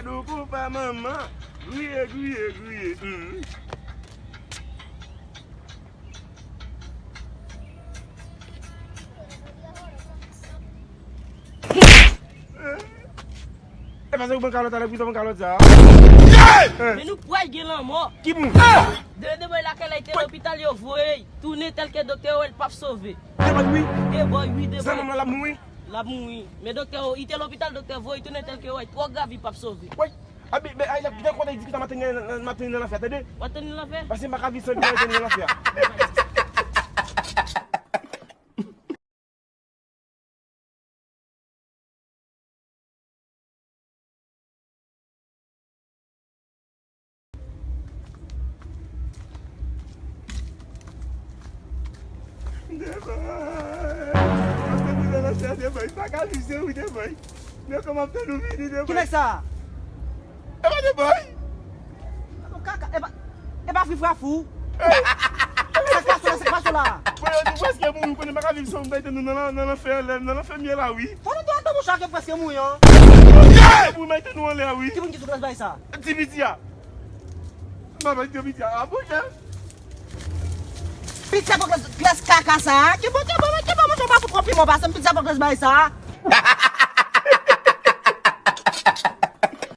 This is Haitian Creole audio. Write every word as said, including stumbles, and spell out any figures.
Doukoupa manman, griye, griye, griye. Hmm. E pa se ou pran kalòt a, lè prizon pran kalòt sa. Men nou pral gen lanmò. Ki moun? Dedan de bòy lakay la, li te lopital, yo voye l tounen tèlke doktè yo wè l p ap sove. De bòy wi. De bòy wi, de bòy. Zanmi m lan l ap mouri. L ap mouri. Men doktè yo, li te lopital, doktè voye l tounen tèlke yo wè l twò grav, li p ap sove. Wi. Abi, men ay, gen kote di ki sa m ap tann nan, m ap tann nan lanfè, tande? W ap tann nan lanfè? Paske m pa ka viv san byen, m ap tann nan lanfè a. Debòy! Debòy! Pa ka viv san ou, Debòy. Men kòman m fè nou vini, Debòy? Ki nèg sa? E pa Debòy! Kaka, e pa, e pa Frifra fou? Sa k pase la, sa k pase la? Bon, yo di prèske mouri, ou konnen pa ka viv san ou, m ta ete nou nan, nan lanfè, nan lanfè m ye la, wi. Fò nou tou al ban mouchwa ke prèske mouri an. Mouri, m ta ete nou anlè a, wi. Ki moun ki sou plas bay sa? Ti piti a. Mwen pa di piti a, a bon, jan. Pizza Pokles, Pokles kaka sa a. Ki bon, ki bon, ki bon, mwen pa fout konfime w pase m pizza Pokles bay sa a.